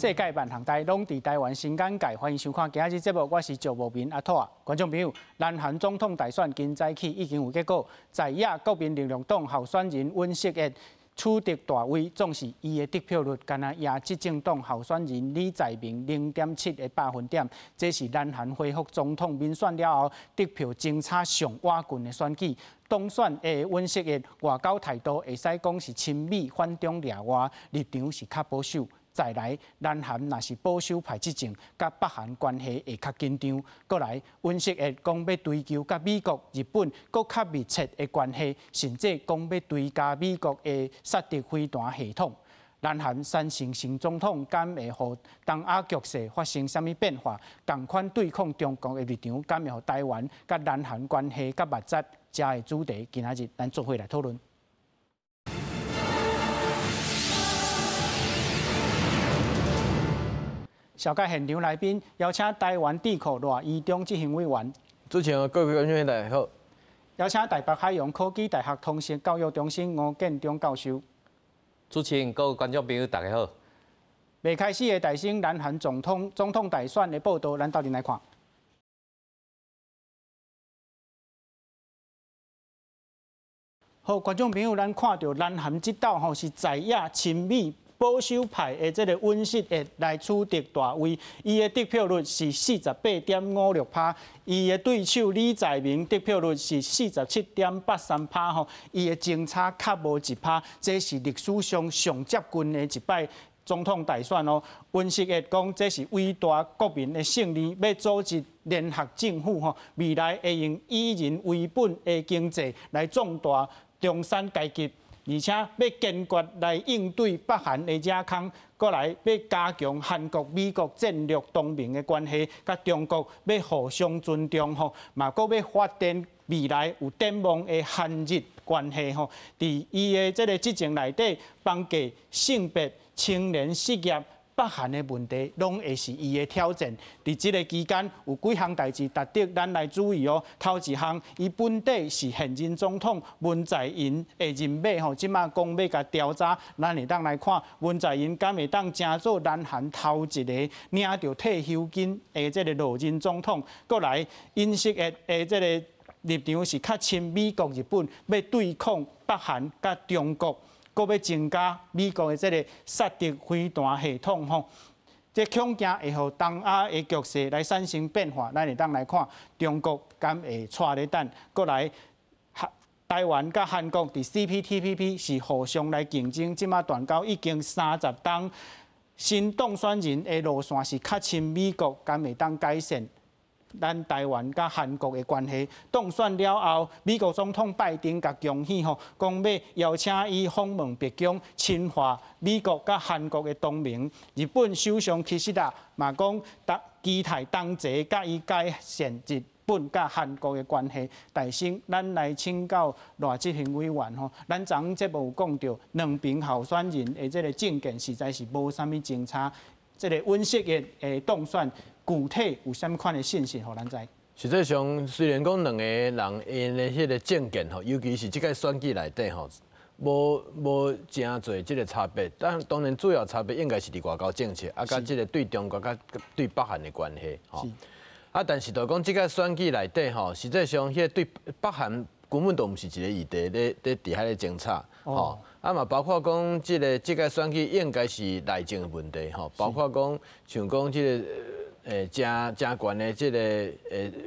世界萬行台攏佇台灣新眼界，歡迎收看今仔日節目，我是趙無明阿兔仔。觀眾朋友，南韓總統大選今早起已經有結果，在野國民力量黨候選人尹錫悅取得大位，總是伊的得票率干焦贏執政黨候選人李在明0.7個百分點，這是南韓恢復總統民選了後得票爭差上倚近的選舉。當選的尹錫悅外交態度會使講是親美反中掠外，立場是較保守。再來，南韓若是保守派執政，佮北韓關係會較緊張。閣來，尹錫悅講欲追求佮美國、日本閣較密切的關係，甚至講欲追加美國的薩德飛彈系統。南韓產生新總統，敢會予東亞局勢發生啥物變化？仝款對抗中國的立場，敢會予台灣佮南韓關係較密切？遮的主題，今仔日咱做伙來討論。紹介現場來賓，邀請台灣智庫賴怡忠執行委員。主持人，各位觀眾大家好。邀請台北海洋科技大學通識教育中心吳建中教授。主持人，各位觀眾朋友，大家好。未開始的大聲南韓總統大選的報道，咱鬥陣來看。好，觀眾朋友，咱看著南韓這鬥吼是在野親美保守派的這個尹錫悅來取得大位，伊的得票率是48.56%，伊的對手李在明得票率是47.83%吼，伊的勝差較無1%，這是歷史上上接近的一擺總統大選哦。尹錫悅講這是偉大國民的勝利，欲組織聯合政府吼，未來會用以人為本的經濟來壯大中產階級。而且欲堅決來應對北韓的惹空，閣來欲加強韓國、美國戰略同盟的關係，佮中國欲互相尊重吼，嘛閣欲發展未來有展望的韓日關係吼。佇伊的這個執政內底，房價、性別、青年失業、北韓的問題，攏會是伊的挑戰。佇這個期間，有幾項代誌值得咱來注意哦。頭一項，伊本底是現任總統文在寅的任馬吼，這馬講欲共調查，咱會當來看文在寅敢會當成做南韓頭一个領著退休金的這個老人總統。閣來，尹錫悅的這個立場是較親美國、日本，欲對抗北韓佮中國。閣欲增加美國的這個薩德飛彈系統吼，這恐驚會予東亞的局勢來產生變化。咱會當來看中國敢會掣咧等，閣來台灣佮韓國佇 CPTPP 是互相來競爭，這馬斷交已經30冬，新當選人的路線是較親美國，敢會當改善咱台灣佮韓國的關係？當選了後，美國總統拜登共恭喜吼，講欲邀請伊訪問白宮，深化美國佮韓國的同盟。日本首相岸田嘛講，期待同齊佮伊改善日本佮韓國的關係。大先，咱來請教賴執行委員吼，咱昨昏節目有講著，兩邊候選人的這個政見實在是無啥物相差。這個尹錫悅的當選，具體有啥物款的信息，予咱知？實際上，雖然講兩个人𪜶的彼個政見吼，尤其是這屆選舉內底吼，無誠濟這个差別，但當然主要差別應該是佇外交政策，啊，佮這个對中國佮對北韓的關係吼。啊，但是就講這屆選舉內底吼，實際上彼個對北韓根本就毋是一个議題咧咧佇遐咧爭吵吼。啊嘛，包括講這个這屆選舉應該是內政的問題吼，包括講像講這个。誠誠懸的這个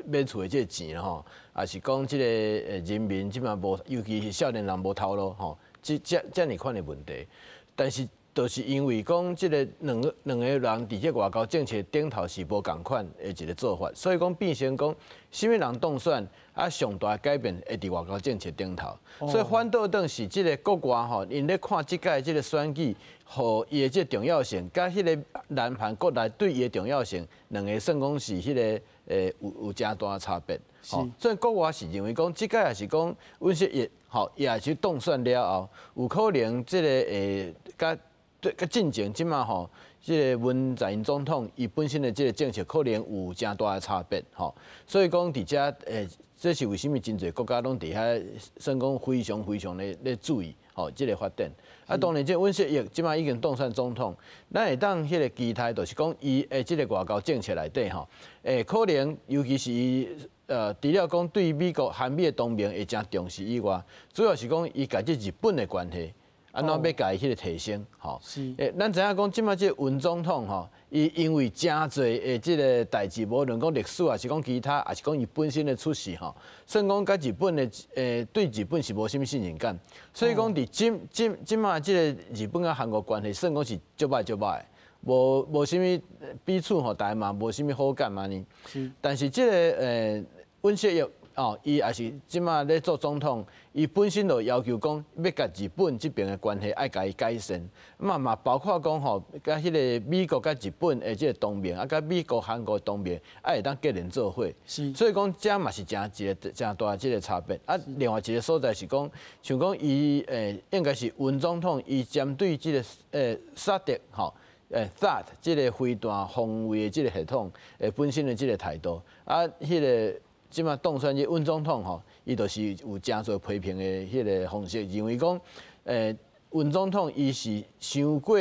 買厝的這个錢吼，也是講這个人民這馬無，尤其是少年人無頭路吼，這這爾款的問題。但是，就是因為講這个兩個人佇這外交政策頂頭是無仝款的一个做法，所以講變成講，啥物人當選啊，上大改變會佇外交政策頂頭。所以反倒轉是這个國外吼，𪜶咧看這屆這个選舉，予伊的這个重要性，佮彼个南韓國內對伊的重要性，兩个算講是彼个有誠大的差別。所以國外是認為講，這屆也是講尹錫悅吼，也是當選了後，有可能這个會佮對佮進前這馬吼，這个文在寅總統伊本身的這个政策可能有誠大的差別吼，所以講佇遮這是為啥物真濟國家攏佇遐算講非常非常咧注意，吼，這个發展。啊，當然，這尹錫悅這擺已經當選總統，咱會當彼个期待，就是講伊的這个外交政策內底吼，可能尤其是伊除了講對美國韓美的同盟會誠重視以外，主要是講伊共這日本的關係，按怎欲共伊彼个提升吼。咱知影講，這擺這個尹總統吼，伊因為誠濟的這个代誌，無論講歷史，抑是講其他，抑是講伊本身的出世吼，算講佮日本的對日本是無啥物信任感，所以講佇這擺這個日本佮韓國關係，算講是足歹足歹，無啥物彼此吼，大家嘛無啥物好感按呢。但是這个尹錫悅哦，伊也是這擺咧做總統，伊本身就要求講，欲共日本這邊的關係愛共伊改善，嘛包括講吼，佮彼个美國佮日本的這个同盟，啊，佮美國韓國同盟，愛會當結連做伙。所以講，這嘛是誠一个誠大這个差別。啊，另外一个所在是講，像講伊應該是尹總統，伊針對這个薩德吼。THAAD 這个飛彈防衛的這个系統，本身的這个態度，啊，彼个這擺當選這尹總統吼，伊就是有誠濟批評的彼个方式，認為講，尹總統伊是傷過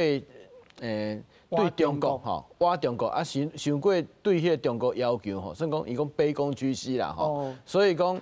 對中國吼，倚中國啊，傷過對彼个中國要求吼，算講伊講卑躬屈膝啦吼，所以講，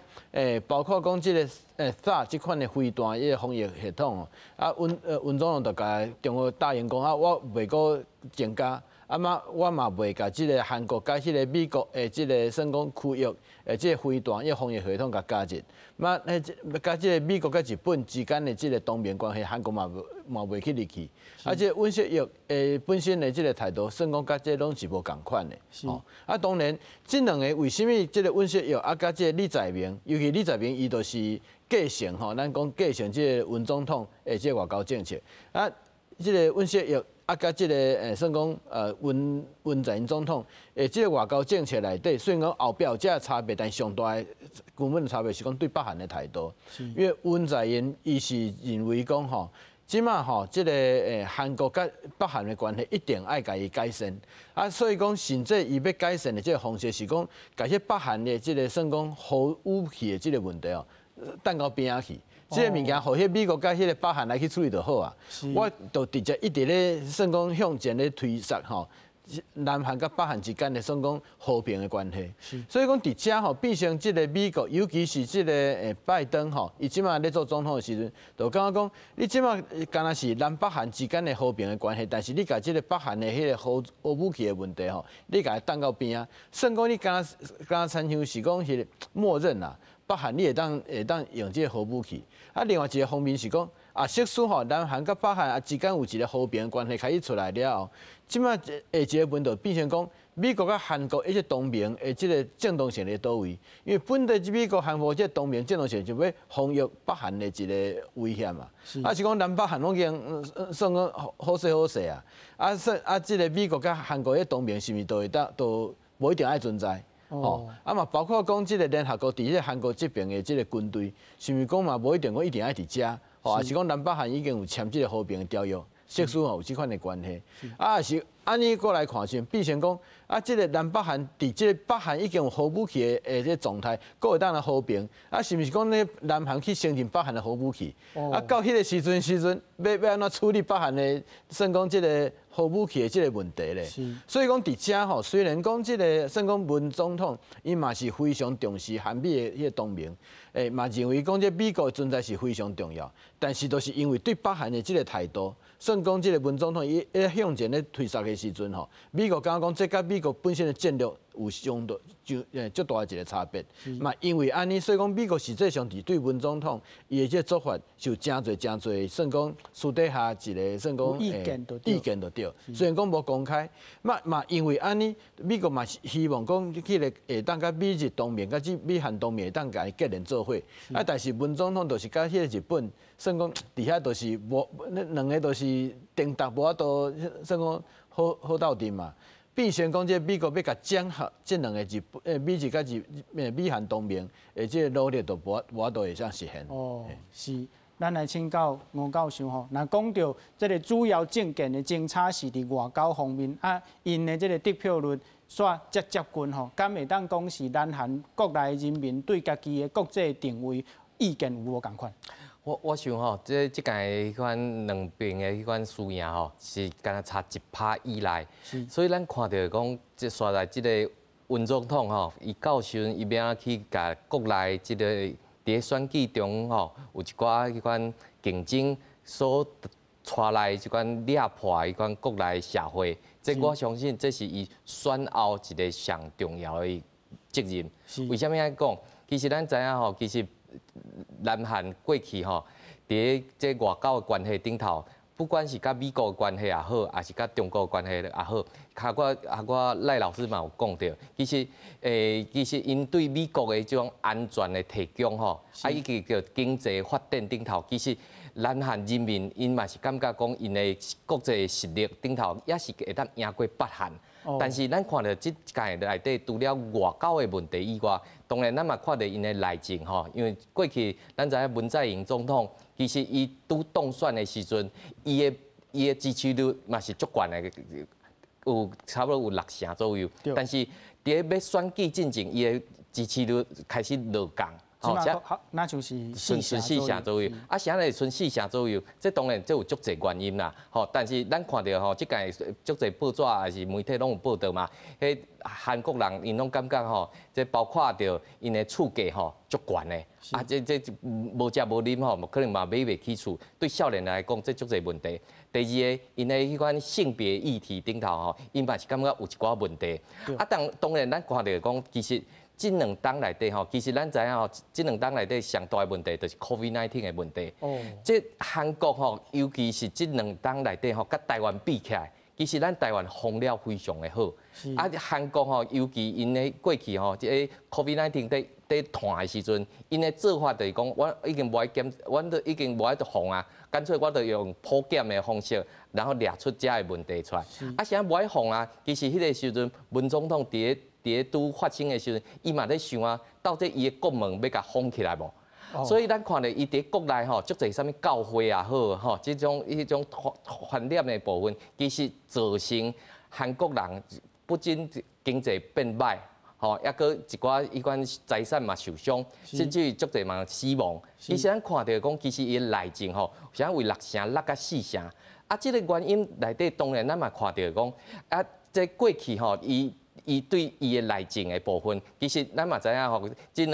包括講這个THAAD 這款的飛彈彼个防禦系統吼，啊，尹總統就共中國答應講啊，我袂閣增加。啊嘛，我嘛袂共這个韓國佮彼个美國的這个算講區域的這个飛彈彼个防禦系統共加入。嘛，彼這佮這个美國佮日本之間的這个同盟關係，韓國嘛袂去入去。啊，這个尹錫悅的本身的這个態度，算講佮這攏是無仝款的。哦，啊，當然，這兩个為啥物這个尹錫悅啊，佮這个李在明，尤其李在明伊就是繼承吼，咱講繼承這个尹總統的這个外交政策。啊，這个尹錫悅啊，佮這个算講文在寅總統的這个外交政策內底，雖然講後壁有這个差別，但上大的根本的差別是講對北韓的態度。因為文在寅伊是認為講吼，這擺吼這个韓國佮北韓的關係一定愛共伊改善。啊，所以講甚至伊欲改善的這个方式是講，共這北韓的這个算講核武器的這个問題哦，擲到邊仔去。這个物件，予彼美國佮彼个北韓來去處理就好啊。我就直接一直咧算講向前咧推捒吼，南韓佮北韓之間的算講和平的關係。所以講佇遮吼變成這个美國，尤其是這个拜登吼，伊這擺咧做總統的時陣，就感覺講你這擺敢若是南北韓之間的和平的關係，但是你共這个北韓的彼个核武器的問題吼，你共伊擲到邊仔，算講你敢若親像是講彼个默認啦。北韓你會當用這个核武器，啊，另外一个方面是講，啊，即使吼南韓佮北韓啊之間有一个和平關係開始出來了後，這擺下一个問題變成講，美國佮韓國彼個同盟的這个正當性佇佗位？因為本來美國韓國這个同盟正當性就欲防禦北韓的一个威脅嘛，啊是講南北韓攏已經算講好勢好勢啊，啊算啊這个美國佮韓國彼同盟是毋是都會當都無一定愛存在？哦，啊嘛包括講這个聯合國佇彼个韓國這邊的這个軍隊，是毋是講嘛無一定講一定愛佇遮？吼，抑是講南北韓已經有簽這个和平的條約，即使吼有這款的關係，啊是按呢過來看時，變成講啊，這个南北韓佇這个北韓已經有核武器的這个狀態，閣會當來和平，啊是毋是講咧南韓去承認北韓的核武器？啊到彼个時陣，欲按怎處理北韓的算講這个核武器的這个問題咧？所以講佇遮吼，雖然講這个算講文總統，伊嘛是非常重視韓美的彼个同盟，嘛認為講這美國的存在是非常重要，但是就是因為對北韓的這个態度，算講這个文總統伊咧向前咧推捒的時陣吼，美國感覺講這佮美國本身的戰略有相當就足大的一个差別。嘛因為按呢，所以講美國實際上佇對文總統伊的這个做法是有誠濟誠濟，算講私底下一个算講意見就意見就對。雖然講無公開，嘛因為按呢，美國嘛是希望講彼个會當佮美日同盟、佮這美韓同盟會當共伊結連做伙。啊，但是文總統就是佮彼个日本，算講佇遐就是無，那兩个就是定達無法度，算講好好鬥陣嘛。變成講這美國欲共整合這兩个日本、美日佮日美韓同盟的這个努力，都無法度會當實現。哦，是，咱來請教吳教授吼，若講著這个主要政見的爭差是佇外交方面，啊，𪜶的這个得票率煞遮接近吼，敢會當講是南韓國內人民對家己的國際定位意見有無仝款？我想吼，這屆彼款兩邊的彼款輸贏吼，是敢若差1%以內。所以咱看著講，這煞來這个尹總統吼，伊到時陣伊欲按怎去共國內這个佇咧選舉中吼，有一寡彼款競爭所帶來這款掠破彼款國內社會，這我相信這是伊選後一个上重要的責任。為啥物按呢講？其實咱知影吼，其實南韓過去吼，佇咧這外交的關係頂頭，不管是佮美國的關係也好，抑是佮中國的關係也好，較我啊我賴老師嘛有講著，其實𪜶對美國的這種安全的提供吼，啊以及著經濟發展頂頭，其實南韓人民𪜶嘛是感覺講，𪜶的國際實力頂頭也是會當贏過北韓。但是咱看著這屆內底，除了外交的問題以外，當然咱嘛看著𪜶的內政吼，因為過去咱知影文在寅總統，其實伊拄當選的時陣，伊的支持率嘛是足懸的，有差不多有六成左右。但是佇咧欲選舉進前，伊的支持率開始落降。吼，那就是剩四成左右。啊，啥會剩四成左右？這當然這有足濟原因啦。吼，但是咱看著吼，這屆足濟報紙抑是媒體攏有報導嘛。彼韓國人𪜶攏感覺吼，這包括著𪜶的厝價吼足懸的，啊，這無食無啉吼，可能嘛買袂起厝。對少年來講，這足濟問題。第二个，𪜶的彼款性別議題頂頭吼，𪜶嘛是感覺有一寡問題。啊，當然咱看著講，其實這兩冬內底吼，其實咱知影吼，這兩冬內底上大的問題就是 COVID-19 的問題。這韓國吼，尤其是這兩冬內底吼，佮台灣比起來，其實咱台灣防了非常的好。啊，韓國吼，尤其𪜶的過去吼，這个 COVID-19 佇湠的時陣，𪜶的做法就是講，我已經無愛檢，阮都已經無愛防啊，乾脆我就用普檢的方式，然後掠出這的問題出來。啊，啥無愛防啊？其實彼个時陣，文總統佇咧拄發生的時陣，伊嘛咧想啊，到底伊的國門欲共封起來無？所以咱看著伊佇國內吼，足濟啥物教會也好，吼，這種彼種傳染的部分，其實造成韓國人不僅經濟變歹，吼，抑閣一寡彼款財產嘛受傷，甚至於足濟人死亡。其實咱看著講，其實伊的內政吼，啥為六成落甲四成，啊，這个原因內底當然咱嘛看著講，啊，這過去吼，伊對伊的內政的部分，其實咱嘛知影吼，這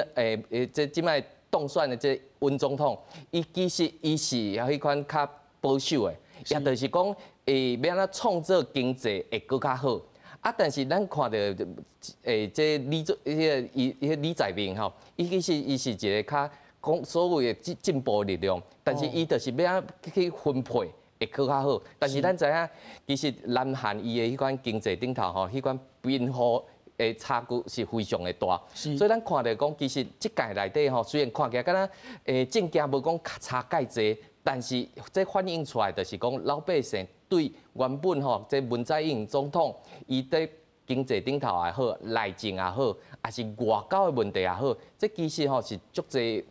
這這擺當選的這尹總統，伊其實伊是彼款較保守的，也就是講，欲按怎創造經濟會閣較好。啊，但是咱看著這李做彼个伊彼个李在明吼，伊其實伊是一个較講所謂的進步力量，但是伊就是欲按怎去分配會閣較好。但是咱知影，其實南韓伊的彼款經濟頂頭吼，彼款貧富的差距是非常的大。所以咱看著講，其實這屆內底吼，雖然看起來敢若政見無講差蓋濟，但是這反映出來就是講老百姓對原本吼這文在寅總統伊佇經濟頂頭也好，內政也好，抑是外交的問題也好，這其實吼是足濟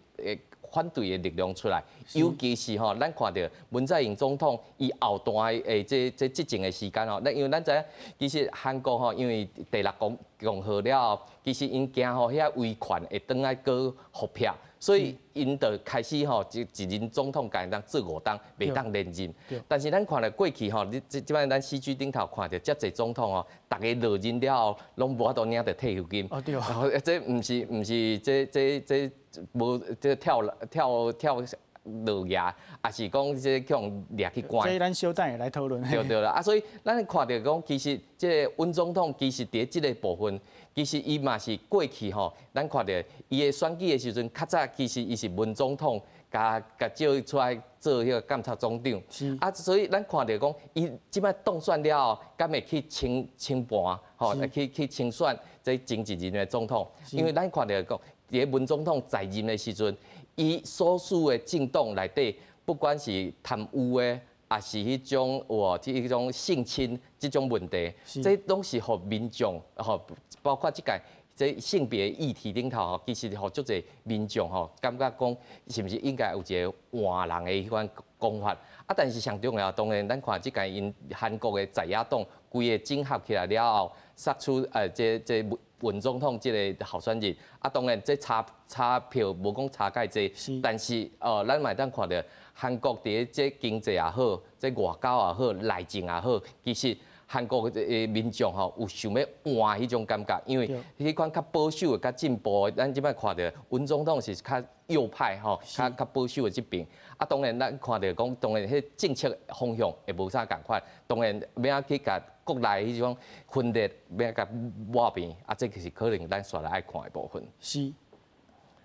反對的力量出來，尤其是吼，咱看著文在寅總統伊後段的這執政的時間吼，咱因為咱知影，其實韓國吼，因為第六共和了後，其實𪜶驚吼遐威權會轉來閣復辟，所以𪜶就開始吼一任總統共當做五冬，袂當連任。但是咱看著過去吼，你這這擺咱 CG 頂頭看著遮濟總統吼，逐个落任了後，攏無法度領著退休金。哦對。這毋是毋是這這這無這跳跳跳落崖，抑是講這去予掠去關。這咱小等會來討論。對對啦，啊，所以咱看著講，其實這个尹總統其實佇這个部分，其實伊嘛是過去吼，咱看著伊的選舉的時陣，較早其實伊是文總統，共共招出來做彼个監察總長。啊，所以咱看著講，伊這擺當選了後，敢會去清清盤，吼，去清算這前一任的總統？因為咱看著講，佇咧文總統在任的時陣，伊所屬的政黨內底，不管是貪污的，抑是彼種有這種性侵這種問題，這攏是予民眾吼，包括這屆這性別議題頂頭吼，其實予足濟民眾吼感覺講，是毋是應該有一个換人的彼款講法？啊，但是上重要，當然咱看這屆𪜶韓國的在野黨規个整合起來了後，殺出這這尹總統這个候選人。啊，當然這差票無講差蓋濟，但是哦，咱嘛會當看著韓國佇這經濟也好，這外交也好，內政也好，其實韓國的民眾吼有想欲換彼種感覺，因為彼款較保守的、較進步的，咱這擺看著尹總統是較右派吼，較保守的這邊。啊，當然咱看著講，當然彼政策方向會無啥仝款，當然欲按怎去共國內彼種分裂，欲按怎共抹平，啊，這是可能咱煞來愛看的部分。是。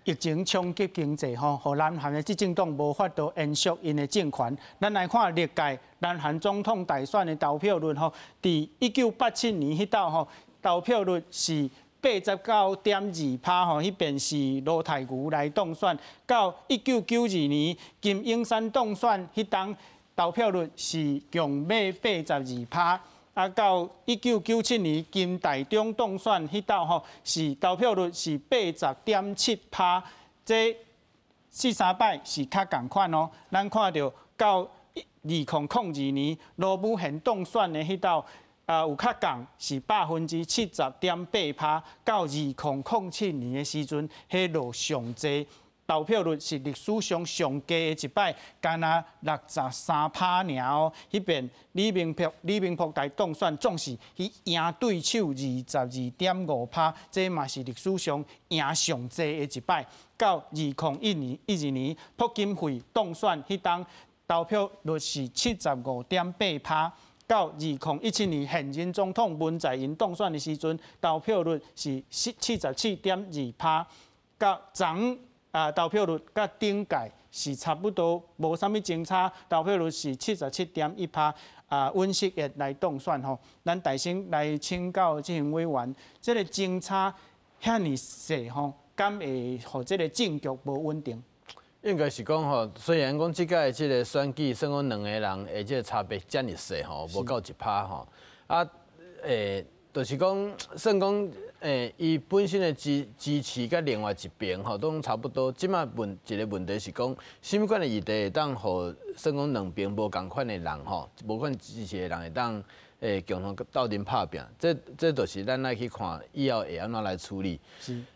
疫情衝擊經濟吼，予南韓的執政黨無法度延續𪜶的政權。咱來看歷屆南韓總統大選的投票率吼，佇1987年彼擺吼，投票率是89.2%吼，彼遍是盧泰愚來當選。到1992年金泳三當選，彼當投票率是強尾82%。啊，到1997年金大中當選，彼擺吼是投票率是80.7%，這四三擺是較仝款哦。咱看著到2002年盧武鉉當選的彼擺，啊有較仝是70.8%。到2007年的時陣，彼落上濟。投票率是歷史上上低的一擺，干焦63%爾哦。彼遍李明博來當選，總是去贏對手22.5%，這嘛是歷史上贏上濟的一擺。到2001年12年，朴金惠當選，彼當投票率是75.8%。到2017年現任總統文在寅當選的時陣，投票率是77.2%。到昨啊，投票率佮頂屆是差不多，無啥物相差，投票率是77.1%。啊，尹錫悅來當選吼，咱大先來請教這位委員，這个相差遐爾細吼，敢會予這个政局無穩定？應該是講吼，雖然講這屆這个選舉算講兩個人的這个差別遮爾細吼，無夠1%吼，啊，就是講算講，伊本身的支持佮另外一邊吼，攏差不多。這擺問一个問題是講，啥物款的議題會當予算講兩邊無仝款的人吼，無仝款支持的人會當共同鬥陣拍拚。這就是咱愛去看以後會按怎來處理。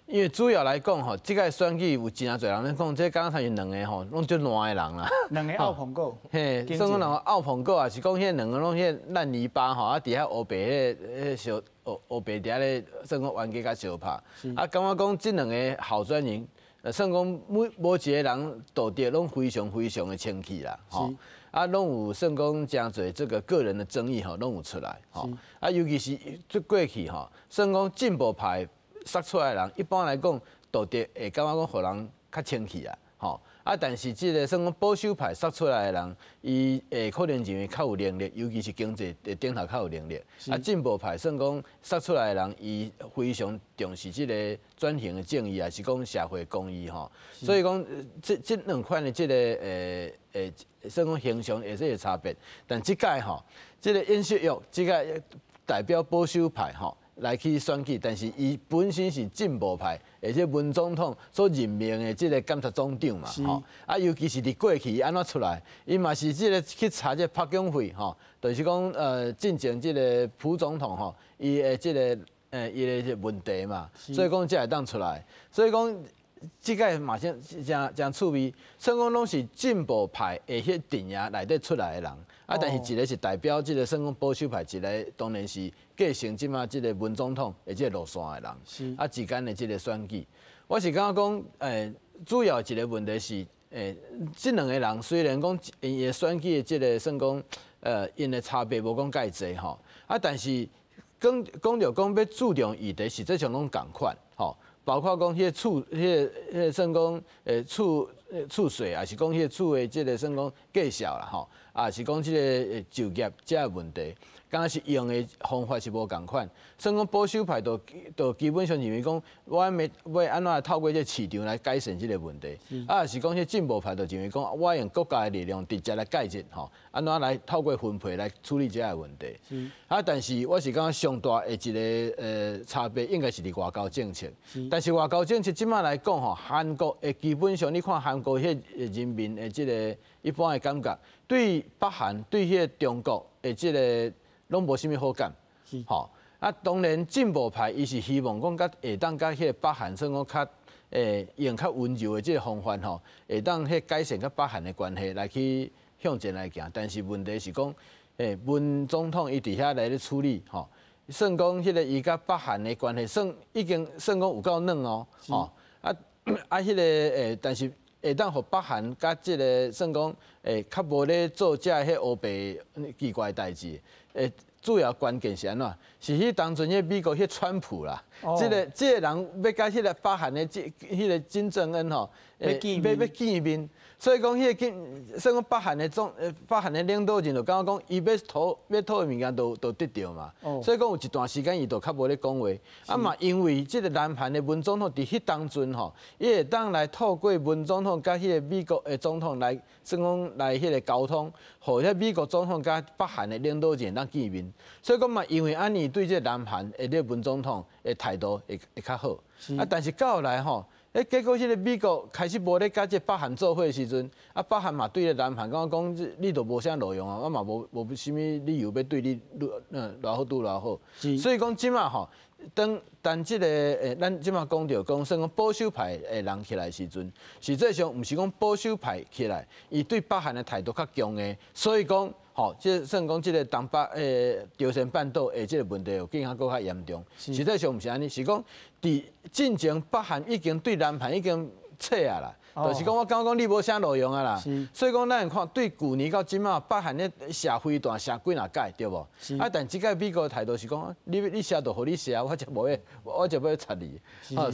因為主要來講吼，這屆選舉有真濟人咧講，這敢若是兩个吼，攏足爛的人啦。兩个拗碰果。嘿，算講兩个拗碰果，也是講彼兩个攏彼爛泥巴吼，啊，佇遐烏白彼彼相烏烏白佇遐咧，算講冤家共相拍。啊，感覺講這兩个候選人，算講每無一个人道德攏非常非常的清氣啦，吼。啊，攏有算講誠濟這个個人的爭議吼，攏有出來，吼。啊，尤其是這過去吼，算講進步派殺出來的人，一般來講道德會感覺講予人較清氣啊，吼。啊，但是這个算講保守派殺出來的人，伊會可能認為較有能力，尤其是經濟的頂頭較有能力。啊，進步派算講殺出來的人，伊非常重視這个轉型的正義，也是講社會公義吼。所以講，這兩款的這个算講形象會這個差別。但這屆吼，這个尹錫悅，這屆代表保守派吼來去選舉，但是伊本身是進步派，而且文總統所任命的這个監察總長嘛，吼，啊，尤其是佇過去伊按怎出來，伊嘛是這个去查這个朴槿惠吼，就是講進前這个朴總統吼，伊的這个伊的問題嘛，所以講才會當出來，所以講這屆嘛真誠誠趣味，算講攏是進步派的彼陣營內底出來的人，啊，但是一个是代表這个算講保守派，一个當然是繼承這擺這个文總統的這个路線的人，啊之間的這个選舉，我是感覺講，主要一个問題是，這兩个人雖然講𪜶的選舉的這个算講，𪜶的差別無講蓋濟吼，啊，但是講講著講欲注重議題，實際上攏仝款，吼。包括講彼个厝，彼个算講，厝稅，也是講彼个厝的這个算講價數啦，吼，啊是講這个就業這个問題，敢若是用的方法是無仝款。算講保守派就基本上認為講，我欲按怎透過這个市場來改善這个問題，啊是講彼進步派就認為講，我用國家的力量直接來介入，吼，按怎來透過分配來處理這个問題。啊，但是我是感覺上大的一个差別，應該是佇外交政策。但是外交政策這擺來講吼，韓國的基本上你看韓國彼人民的這个一般的感覺，對北韓對彼个中國的這个攏無啥物好感，吼。啊，當然進步派伊是希望講佮會當佮彼個北韓算講較用較溫柔的這個方法吼，會當彼改善佮北韓的關係來去向前來行。但是問題是講，文總統伊佇遐來咧處理吼，算講彼個伊佮北韓的關係算已經算講有夠軟哦，吼啊啊彼個但是會當予北韓佮這個算講較無咧做這彼烏白奇怪的代誌，主要關鍵是按怎？是彼當陣彼美國彼川普啦，這個人欲佮彼個北韓的這彼個金正恩吼，欲見面，所以講彼個金，所以講北韓的領導人就感覺講，伊欲討的物件都得著嘛。所以講有一段時間伊就較無咧講話。啊嘛，因為這個南韓的文總統佇彼當陣吼，伊會當來透過文總統佮彼個美國的總統來，算講來彼個溝通，予彼美國總統佮北韓的領導人當見面。所以講嘛，因為按呢對這個南韓的這個文總統的態度會較好。啊，但是到後來吼，結果彼個美國開始無咧佮這北韓做伙的時陣，啊，北韓嘛對這南韓感覺講，你都無啥路用啊，我嘛無啥物理由欲對你愈偌好拄偌好。所以講這馬吼，當當這個咱這馬講著講，算講保守派的人起來時陣，實際上毋是講保守派起來，伊對北韓的態度較強硬，所以講。吼，這算講這個東北朝鮮半島的這個問題有更加閣較嚴重。實際上毋是按呢，是講佇進前北韓已經對南韓已經切啊啦，就是講我感覺講你無啥路用啊啦。所以講咱看對舊年到這馬，北韓咧射飛彈射幾若擺，對無？啊，但這擺美國的態度是講，你射就予你射，我才無欲插你。啊，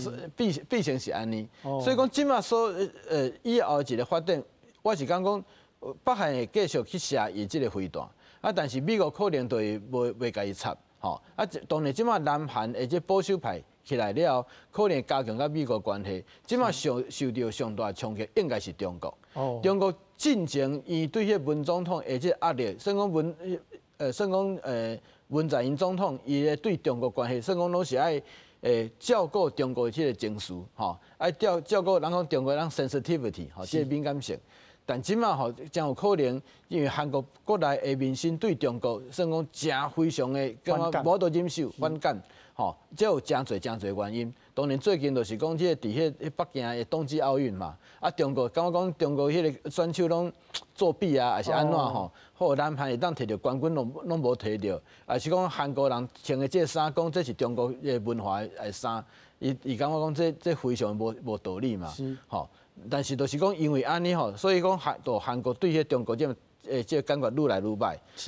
變成是按呢。所以講這馬所以後一個發展，我是感覺講。北韓會繼續去射伊這個飛彈，啊，但是美國可能就會袂共伊插，吼，啊，當然這馬南韓的這保守派起來了後，可能加強佮美國關係。這馬受著上大衝擊應該是中國。中國進前伊對彼個文總統的這個壓力，算講文在寅總統伊的對中國關係，算講攏是愛照顧中國的這個情緒，吼，愛照顧人講中國人 sensitivity，吼，這個敏感性。但這馬吼誠有可能，因為韓國國內的民心對中國算講誠非常的感覺無法度忍受反感，吼，這有誠濟誠濟原因。當然最近就是講這個佇彼北京的冬季奧運嘛，啊中國感覺講中國彼個選手攏作弊啊，抑是按怎吼，予南韓會當摕著冠軍攏無摕著，抑是講韓國人穿的這個衫，講這是中國的文化的衫，伊感覺講這非常無道理嘛，吼。但是就是講，因為按呢吼，所以講韓國對彼中國這這個感覺愈來愈䆀。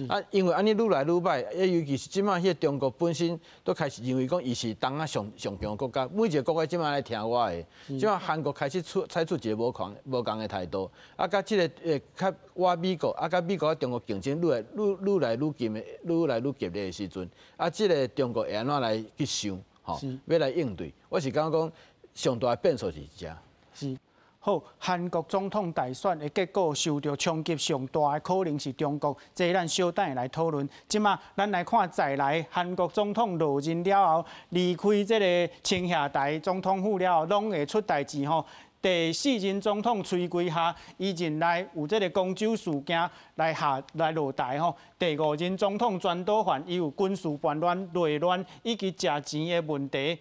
啊，因為按呢愈來愈䆀，尤其是這馬彼個中國本身都開始認為講，伊是東亞上上強的國家，每一個國家這馬來聽我的。這馬韓國開始採取一個無仝的態度，啊，佮這個較倚美國，啊，佮美國佮中國競爭愈來愈近的，愈來愈激烈的時陣，啊，這個中國會按怎來去想，吼，欲來應對？我是感覺講上大的變數是這。是。好，韓國總統大選的結果受著衝擊上大的可能是中國，這咱小等下來討論。這馬咱來看再來韓國總統落任了後，離開這个青瓦台總統府了後，攏會出代誌吼。第四任總統崔圭夏，伊任內有這个光州事件來下來落台吼。第五任總統全斗煥，伊有軍事叛亂、內亂以及食錢的問題，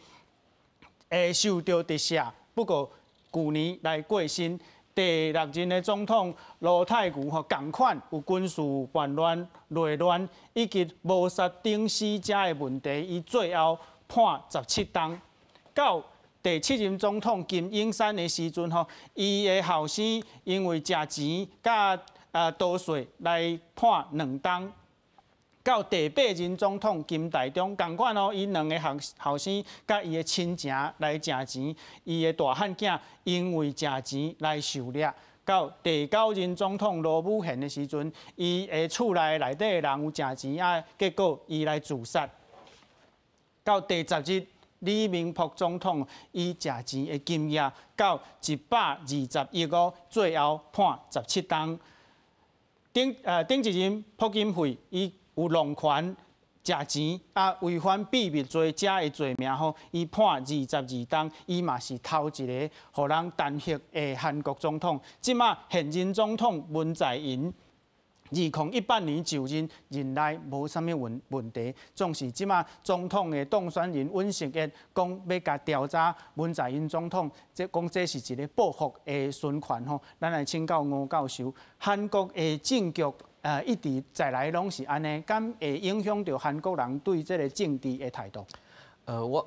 會受著特赦。不過，舊年來過身，第六任的總統盧泰愚吼，仝款有軍事叛亂、內亂以及謀殺等死者的問題，伊最後判17冬。到第七任總統金泳三的時陣吼，伊的後生因為食錢佮逃稅來判2冬。到第八任總統金大中，仝款哦，伊兩个後生佮伊的親情來食錢，伊的大漢囝因為食錢來受掠。到第九任總統盧武鉉的時陣，伊的厝內底的人有食錢啊，結果伊來自殺。到第十任李明博總統，伊食錢的金額到120億哦，最後判17冬。頂一任朴槿惠，伊有弄權、食錢啊，違反秘密罪遮的罪名吼，伊判22冬，伊嘛是頭一个予人彈劾的韓國總統。這馬現任總統文在寅2018年就任，任內無啥物問題，總是這馬總統的當選人尹錫悅講欲共調查文在寅總統，這講這是一個報復的循環吼。咱來請教吳教授，韓國的政局一直在來攏是按呢，敢會影響著韓國人對這个政治的態度？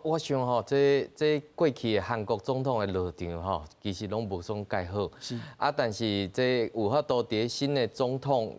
我想吼，這過去的韓國總統的落場吼，其實攏無算蓋好。啊，但是這有法度佇新的總統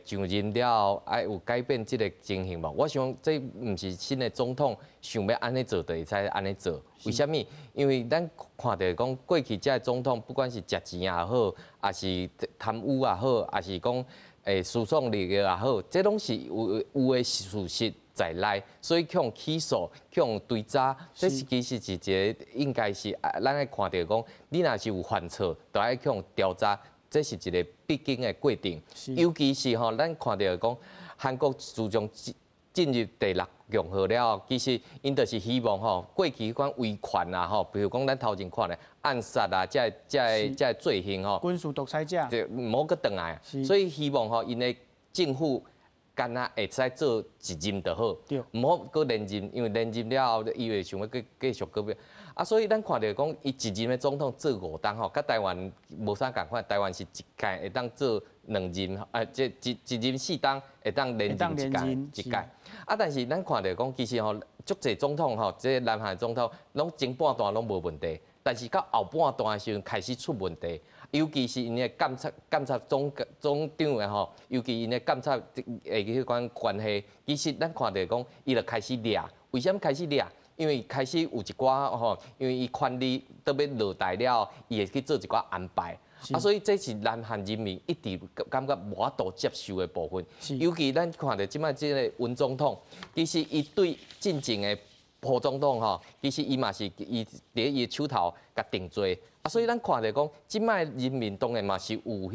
上任了後，愛有改變這个情形無？我想這毋是新的總統想欲按呢做，就會使按呢做。為啥物？因為咱看著講過去這个總統，不管是食錢也好，抑是貪污也好，抑是講輸送利益也好，這攏是有的事實在內，所以去予起訴，去予追查，這是其實是一个應該是咱愛看著講，你若是有犯錯，就愛去予調查，這是一个必經的過程。尤其是吼，咱看著講，韓國自從進入第六共和了後，其實𪜶就是希望吼，過去彼款威權啊吼，比如講咱頭前看的暗殺啊，這个罪行吼，軍事獨裁者，對，毋好閣轉來。所以希望吼，𪜶的政府干焦會使做一任就好，毋好閣連任，因為連任了後，伊會想欲閣繼續閣欲。啊，所以咱看著講，伊一任的總統做五冬吼，佮台灣無啥仝款，台灣是一屆會當做兩任，啊，這一任四冬會當連任一屆一屆。啊，但是咱看著講，其實吼，足濟總統吼，這南韓總統攏前半段攏無問題，但是到後半段的時陣開始出問題，尤其是𪜶的監察總長的吼，尤其𪜶的監察的彼款關係，其實咱看著講，伊就開始掠。為啥物開始掠？因為開始有一寡吼，因為伊權力都欲落台了後，伊會去做一寡安排。啊，所以這是南韓人民一直感覺無法度接受的部分。尤其咱看著這擺這个尹總統，其實伊對進前的朴總統吼，其實伊嘛是伊佇伊的手頭共定罪。啊，所以咱看著講，這擺人民當然嘛是有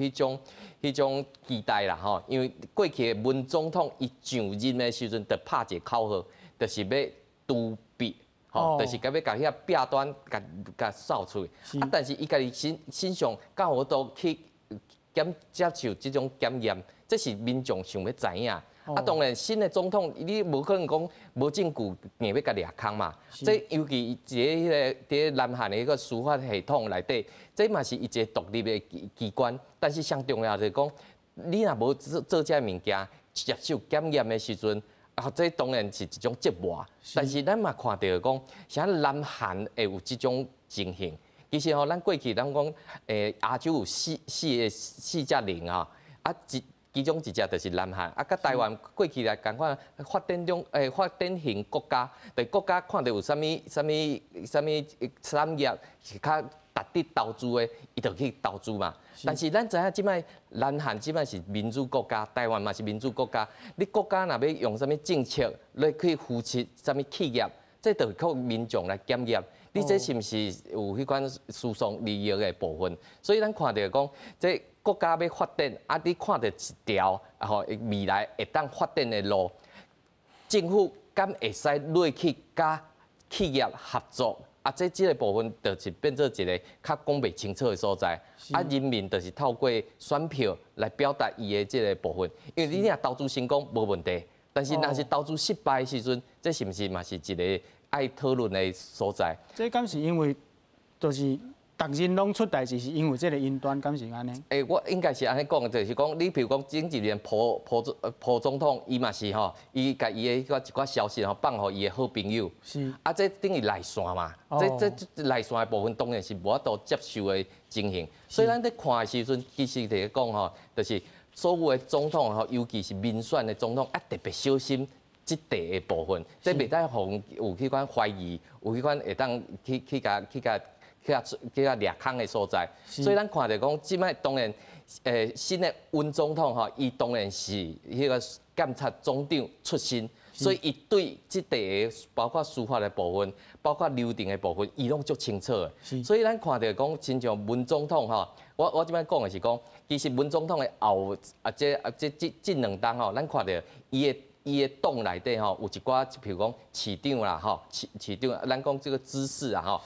彼種期待啦吼，因為過去的文總統伊上任的時陣，就拍一个口號，就是欲除弊。吼，就是共欲共彼个弊端共掃出去。啊，但是伊家己身上敢有法度去檢接受這種檢驗，這是民眾想欲知影。啊，當然新的總統，你無可能講無證據硬欲共掠空嘛。這尤其佇彼个佇南韓的彼个司法系統內底，這嘛是伊一个獨立的機關。但是上重要就是講，你若無做做這个物件，接受檢驗的時陣，啊，這當然是一種折磨。但是咱嘛看著講，啥南韓會有這種情形。其實吼，咱過去咱講，亞洲有四隻龍啊，啊，其中一隻就是南韓，啊，佮台灣過去來仝款發展中發展型國家，對國家看著有啥物啥物啥物產業是較值得投資的，伊就去投資嘛。但是咱知影這擺南韓這擺是民主國家，台灣嘛是民主國家。你國家若欲用啥物政策來去扶持啥物企業，這就靠民眾來檢驗。你這是毋是有彼款輸送利益的部分？所以咱看著講，這國家欲發展，啊，你看著一條吼未來會當發展的路，政府敢會使落去佮企業合作？啊，這个部分就是變做一个較講袂清楚的所在。啊，人民就是透過選票來表達伊的這个部分。因為你若投資成功無問題，但是若是投資失敗的時陣，這是毋是嘛是一个愛討論的所在？這敢是因為就是逐日攏出代誌，是因為這个爭端，敢是按呢？欸，我應該是按呢講，就是講你比如講，前一任朴總統，伊嘛是吼，伊共伊的彼個一寡消息吼放予伊的好朋友。啊，這等於內線嘛，這內線的部分當然是無法度接受的情形。所以咱佇看的時陣，其實就是講吼，就是所有的總統吼，尤其是民選的總統，啊特別小心這塊的部分，這袂使予有彼款懷疑，有彼款會當去共掠空的所在。所以咱看著講，這擺當然，新的尹總統吼，伊當然是彼个監察總長出身，所以伊對這塊的包括司法的部分，包括流程的部分，伊攏足清楚的。所以咱看著講，親像文總統吼，我這擺講的是講，其實文總統的後啊，這啊這這這兩冬吼，咱看著伊的伊的黨內底吼有一寡，譬如講市長啦，吼市長，咱講這個知事啊，吼，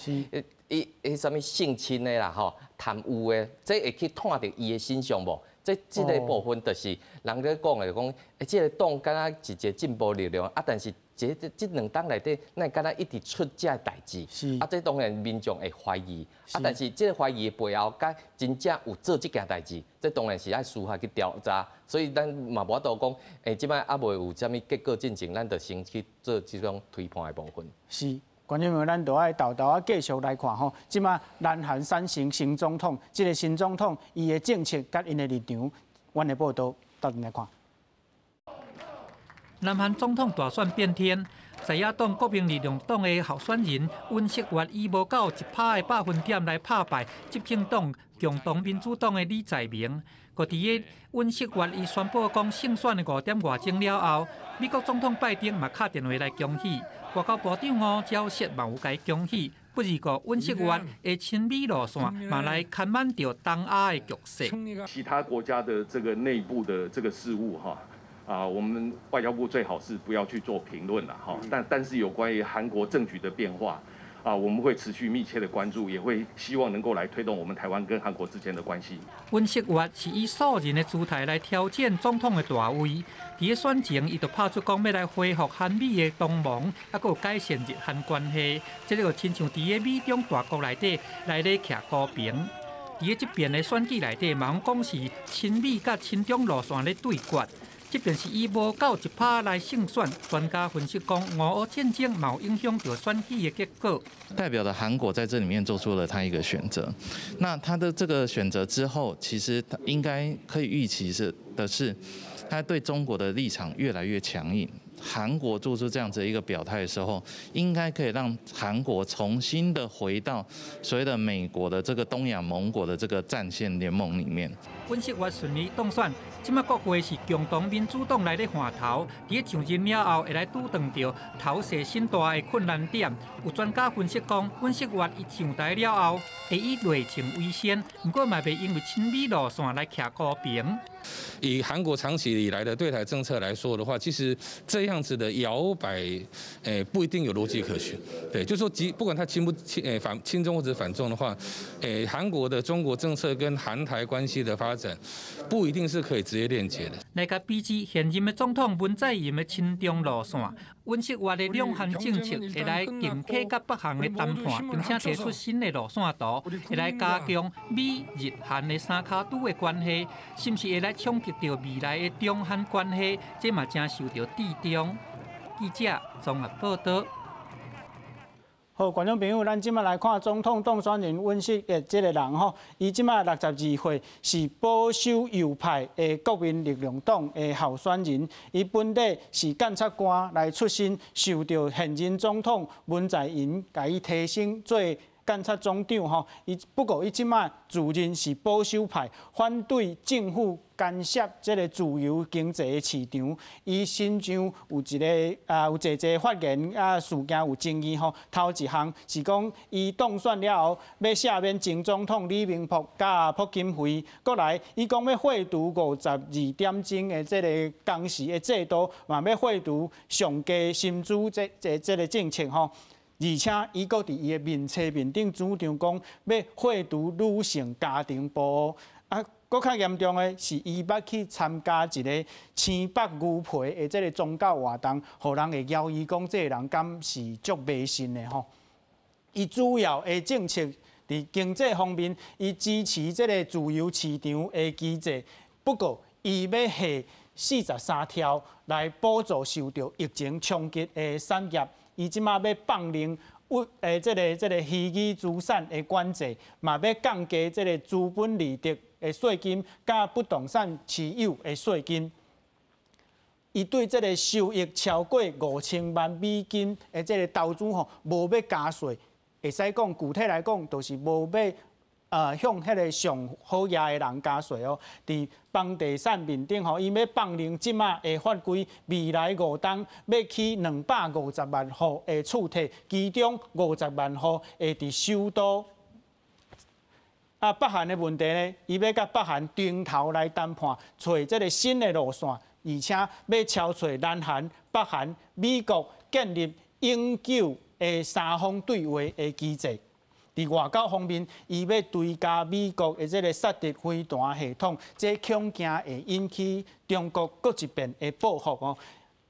伊彼啥物性侵的啦，吼貪污的，這會去湠著伊的身上無？這個部分就是人咧講的講，這個黨敢若是一個進步力量啊，但是這2冬內底，咱敢若一直出這个代誌，啊，這當然民眾會懷疑，啊，但是這個懷疑的背後，佮真正有做這件代誌，這當然是愛司法去調查，所以咱嘛無法度講，這擺猶未有啥物結果進前，咱就先去做這種推判的部分。是，觀眾朋友，咱就愛沓沓仔繼續來看吼，這擺南韓產生新總統，這個新總統伊的政策佮𪜶的立場，阮的報道鬥陣來看。南韓總統大選變天，在野黨國民力量黨的候選人尹錫悅以無夠1%的百分點來拍敗執政黨共同民主黨的李在明。閣佇個尹錫悅伊宣布講勝選的5點外鐘了後，美國總統拜登嘛敲電話來恭喜，外交部長吳釗燮嘛有共伊恭喜。不而過尹錫悅的親美路線嘛來牽挽著東亞的局勢。其他國家的這個內部的這個事務，哈。啊，我們外交部最好是不要去做評論了哈。但是有關於韓國政局的變化，啊，我們會持續密切的關注，也會希望能夠來推動我們台灣跟韓國之間的關係。尹錫悅是以素人的姿態來挑戰總統的大位，佇個選前，伊就拍出講欲來恢復韓美的同盟，猶閣有改善日韓關係，這個就親像佇個美中大國內底來咧徛高平。佇個這遍的選舉內底，嘛攏講是親美佮親中路線咧對決。即便是以無夠1%來勝選，專家分析講，俄烏戰爭嘛有影響著選舉的結果。代表的韓國在這裡面做出了他一個選擇，那他的這個選擇之後，其實應該可以預期是的是，他對中國的立場越來越強硬。韓國做出這樣子一個表態的時候，應該可以讓韓國重新的回到所謂的美國的這個東亞盟國的這個戰線聯盟裡面。尹錫悅順利當選，這擺國會是共同民主黨來咧換頭，佇咧上任了後會來拄著著頭勢新大的困難點。有專家分析講，尹錫悅伊上台了後會以內政為先，毋過嘛袂因為親美路線來徛高平。以韓國長期以來的對台政策來說的話，其實這樣子的搖擺，不一定有邏輯可循。對，就是說，即不管他親不親，反親中或者反中的話，韓國的中國政策跟韓台關係的發展，不一定是可以直接鏈接的。來共比之現任的總統文在寅的親中路線，尹錫悅的兩韓政策會來重啟佮北韓的談判，並且提出新的路線圖，會來加強美日韓的三跤拄的關係，是毋是會來衝擊著未來的中韓關係？這嘛誠受著注重。記者綜合報道。好，觀眾朋友，咱這擺來看總統當選人尹錫悅這個人吼，伊這擺62歲，是保守右派的國民力量黨的候選人。伊本底是檢察官來出身，受著現任總統文在寅共伊提升做檢察總長吼。伊不過伊這擺自認是保守派，反對政府干涉這個自由經濟的市場。伊身上有一個啊，有濟濟發言啊，事件有爭議吼。頭一項是講，伊當選了後，欲赦免前總統李明博佮朴槿惠。閣來，伊講欲廢除52點鐘的這個工時的制度，嘛欲廢除上低薪資這個政策吼。而且，伊閣佇伊的面冊面頂主張講，欲廢除女性家庭保護。啊，閣較嚴重的是，伊捌去參加一個青腹牛皮的這個宗教活動，予人會懷疑講這個人敢是足迷信的吼。伊主要的政策佇經濟方面，伊支持這個自由市場的機制。不過，伊欲下43條來補助受著疫情衝擊的產業。伊這擺欲放任這個虛擬資產的管制，嘛欲降低這個資本利得的稅金，佮不動產持有的稅金。伊對這個收益超過5000萬美金的這個投資吼，無欲加稅，會使講具體來講，就是無欲向彼個上好額的人加稅哦。佇房地產面頂吼，伊欲放任這擺的法規，未來5冬欲起250萬戶的厝體，其中50萬戶會佇首都。啊，北韓的問題呢，伊欲佮北韓定頭來談判，揣這個新的路線。而且欲超揣南韓、北韓、美國建立永久的三方對話的機制。佇外交方面，伊欲追加美國的這个薩德飛彈系統，這恐驚會引起中國閣一遍的報復哦。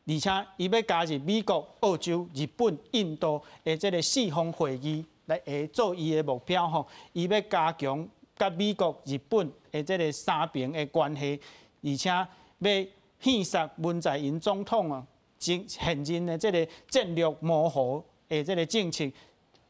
而且，伊欲加入美國、澳洲、日本、印度的這个四方會議來會做伊的目標吼。伊欲加強佮美國、日本的這个三邊的關係，而且欲戲殺文在寅總統啊，現任的這个戰略模糊的這个政策。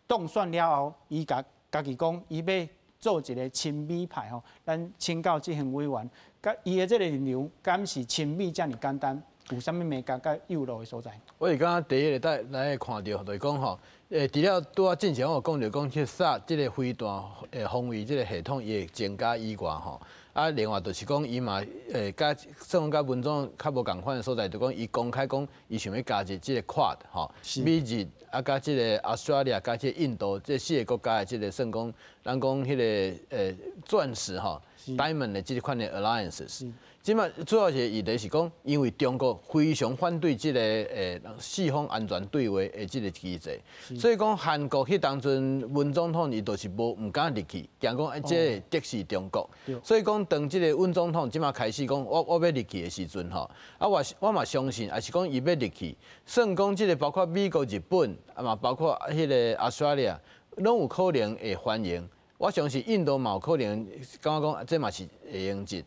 當選了後，伊共家己講，伊欲做一个親美派吼。咱請教執行委員，佮伊的這个理由，敢是親美遮爾簡單？有啥物眉角佮憂慮的所在？我是感覺第一个帶來看著，就是講吼，除了拄仔進前我有講著講去薩這个飛彈防衛這个系統伊會增加以外吼，啊，另外就是講伊嘛佮算講佮文總較無仝款的所在，就講伊公開講伊想欲加入這个 Quad 吼，美日啊佮這个 Australia 佮這个印度這四个國家的這个算講，咱講彼个鑽石吼，Diamond 的這款的 alliances。這馬主要是議題是講，因為中國非常反對這个四方安全對話的這个機制，所以講韓國彼當陣文總統伊就是無毋敢入去，驚講這會敵視中國。所以講當這个尹總統這馬開始講我欲入去的時陣吼，啊我我嘛相信，也是講伊欲入去，算講這个包括美國、日本，啊嘛包括彼个 Australia，攏有可能會歡迎。我相信印度嘛有可能感覺講這嘛是會用入。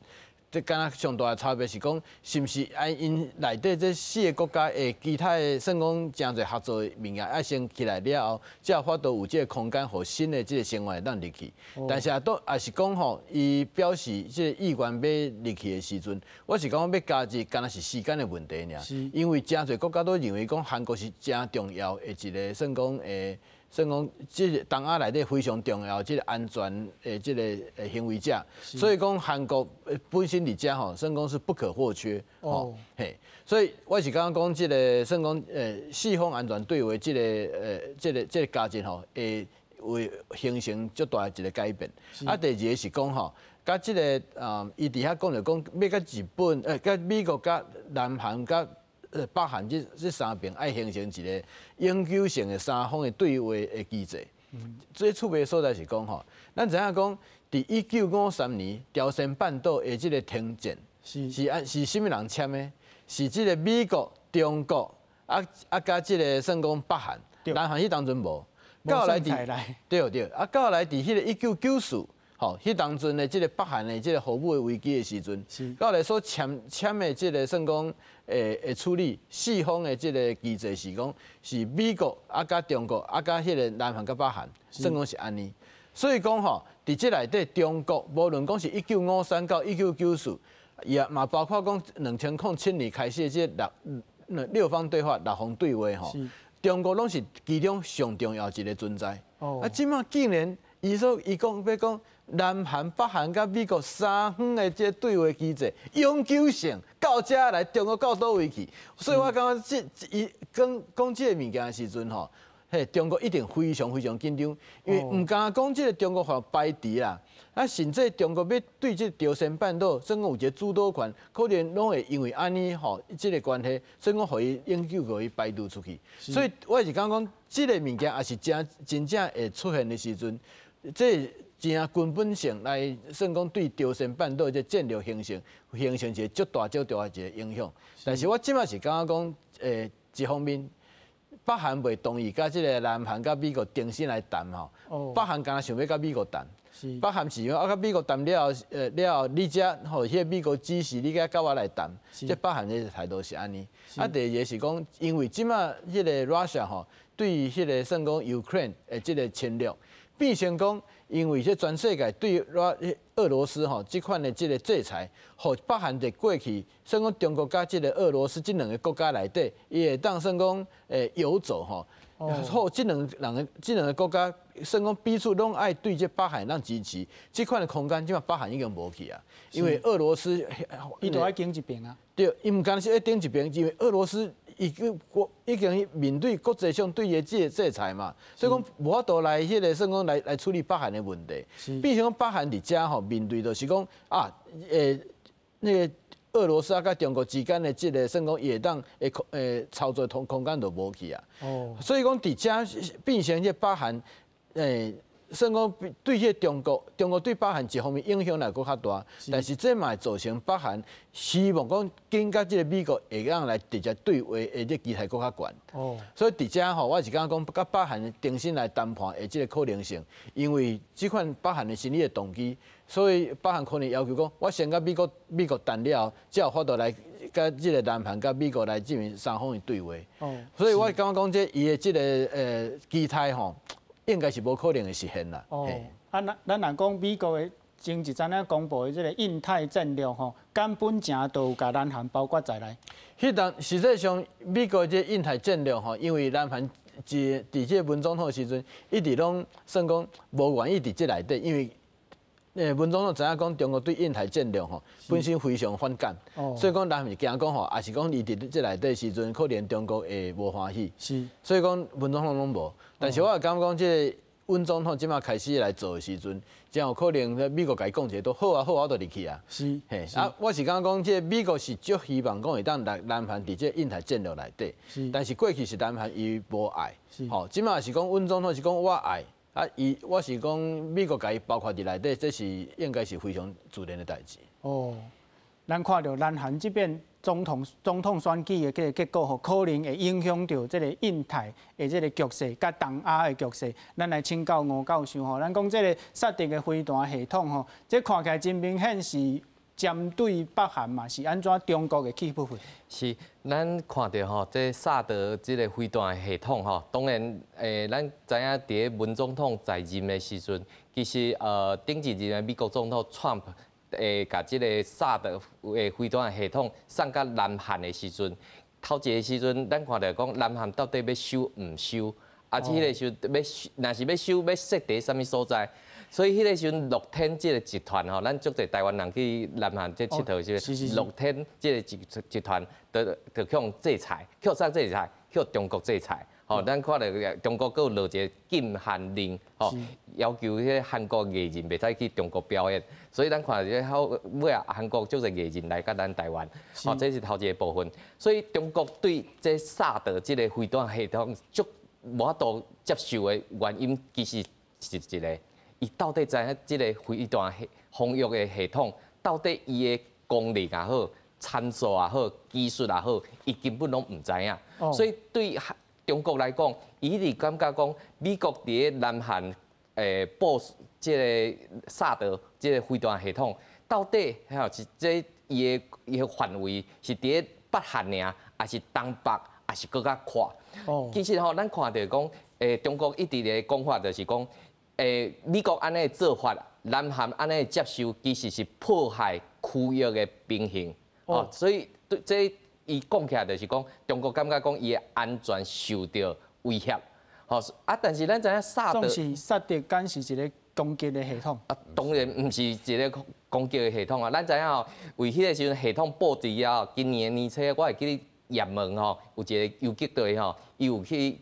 這敢若上大的差別是講，是毋是愛𪜶內底這四个國家的其他的算講誠濟合作的物件，愛先起來了後，才有法度有這个空間，予新的這个成員會當入去。但是啊，都也是講吼，伊表示這个意願欲入去的時陣，我是感覺欲加入，敢若是時間的問題爾。因為誠濟國家都認為講韓國是誠重要的一个算講算講，這个東亞內底非常重要，這个安全的這个行為者，所以講韓國本身佇遮吼，算講是不可或缺。哦，嘿，所以我是感覺講，這个算講四方安全對話，這个加入吼，會會形成足大的一个改變。啊，第二个是講吼，佮這个啊，伊佇遐講著講，欲佮日本、佮美國、佮南韓、佮北韓這三邊愛形成一个永久性的三方的對話的機制。最趣味的所在是講吼，咱知影講，佇1953年朝鮮半島的這个停戰是按是啥物人簽的？是這个美國、中國啊佮這个算講北韓，南韓彼當陣無。到來佇對對，啊到來佇彼个1994。吼，彼當陣的這个北韓的這个核武的危機的時陣，到來所簽簽的這个算講會處理四方的這个機制是講是美國啊佮中國啊佮彼个南韓佮北韓，算講是按呢。所以講吼，佇這內底中國無論講是1953到1994，也嘛包括講2007年開始的這六六方對話、六方對話吼，中國攏是其中上重要一个存在。啊，這馬竟然伊說伊講欲講南韓、北韓佮美國三方的這對話機制永久性到遮來，中國到佗位去？所以我感覺這伊講講這个物件的時陣吼，嘿，中國一定非常非常緊張，因為毋敢講這个中國予排除啦，啊，甚至中國欲對這朝鮮半島，算講有一个主導權，可能攏會因為按呢吼，這个關係，算講予伊永久予伊排除出去。所以我是感覺講，這个物件也是真真正會出現的時陣，這真根本性來算講對朝鮮半島這戰略形成形成一个足大足大的一个影響。但是我這馬是感覺講，一方面，北韓袂同意佮這个南韓佮美國重新來談吼，北韓敢若想欲佮美國談，北韓是講啊，佮美國談了後，了後你才吼，彼个美國指示你才佮我來談，這北韓的態度是按呢。啊，第二个是講，因為這馬彼个 Russia 吼，對彼个算講 Ukraine 的這个侵略，變成講，因為這全世界對俄羅斯吼這款的這个制裁，予北韓佇過去算講中國佮這个俄羅斯這兩个國家內底，伊會當算講遊走吼，予這兩人這兩个國家算講彼此攏愛對這北韓當支持，這款的空間這馬北韓已經無去啊，因為俄羅斯伊都愛頂一邊啊。對，伊毋敢是愛頂一邊，因為俄羅斯已經國已經面對國際上對伊的這个制裁嘛，所以講無法度來彼个算講來處理北韓的問題。變成講北韓佇遮吼面對就是講啊，那个俄羅斯佮中國之間的這个算講伊會當會操作空間就無去啊。所以講佇遮變成這北韓算講對這中國，中國對北韓一方面影響力閣較大，但是這嘛會造成北韓希望講緊佮這个美國會當來直接對話的這機會閣較懸。所以佇遮吼，我是感覺講佮北韓重新來談判的這个可能性，因為這款北韓的心理的動機，所以北韓可能要求講，我先佮美國談了，才有法度來佮這个南韓佮美國來進行三方的對話。所以我感覺講這伊的這个期待吼，應該是無可能會實現啦。啊，咱若講美國的前一陣仔公布的這个印太戰略吼，敢本誠都有共南韓包括在內。彼當實際上美國這印太戰略吼，因為南韓佇這個文總統的時陣，一直攏算講無願意佇這內底，因為文總統知影講中國對印太戰略吼本身非常反感，所以講南韓是驚講吼，也是講伊佇這內底時陣，可能中國會無歡喜。所以講文總統攏無，但是我會感覺講這个尹總統這馬開始來做的時陣，真有可能美國共伊講一个都好啊好啊，我就入去啊。嘿，啊，我是感覺講這个美國是足希望講會當來南韓佇這个印太戰略內底，但是過去是南韓伊無愛，吼，這馬是講尹總統是講我愛。啊，伊我是講美國共伊包括佇內底，這是應該是非常自然的代誌。哦，咱看著南韓這邊總統選舉的這个結果吼，可能會影響著這个印太的這个局勢，佮東亞的局勢。咱來請教吳教授吼，咱講這个薩德的飛彈系統吼，這看起來真明顯是針對北韓嘛，是按怎中國會氣不忿？是，咱看著吼，這薩德這个飛彈系統吼，當然，咱知影佇咧文總統在任的時陣，其實頂一任的美國總統川普共這个薩德的飛彈系統送佮南韓的時陣，頭一个時陣，咱看著講南韓到底欲收毋收？啊，這彼个時陣欲收，若是欲收，欲設佇啥物所在？所以彼个時陣樂天這个集團吼，咱足濟台灣人去南韓這𨑨迌時，樂天這个集團就去予制裁，去啥制裁？去中國制裁。吼，咱看著中國閣有落一个禁韓令，吼，要求彼个韓國藝人袂使去中國表演。所以咱看著這後尾仔韓國足濟藝人來佮咱台灣，吼，這是頭一个部分。所以中國對這薩德這个飛彈系統足無法度接受的原因，其實是一个。伊到底知影這个飛彈防禦的系統，到底伊的功能也好、參數也好、技術也好，伊根本攏毋知影。所以對中國來講，伊一直感覺講美國佇咧南韓部署這个薩德這个飛彈系統，到底吼是這伊的範圍是佇咧北韓爾，抑是東北，抑是閣較闊？其實吼，咱看著講，中國一直咧講法就是講，美國按呢做法，南韓按呢接受，其實是破壞區域的平衡。哦，所以對這伊講起來就是講，中國感覺講伊的安全受著威脅。吼啊，但是咱知影薩德，總是薩德敢是一个攻擊的系統。啊，當然毋是一个攻擊的系統啊。咱知影吼，為彼个時陣系統布置了後，今年年初我會記得也門吼有一个游擊隊吼，伊有去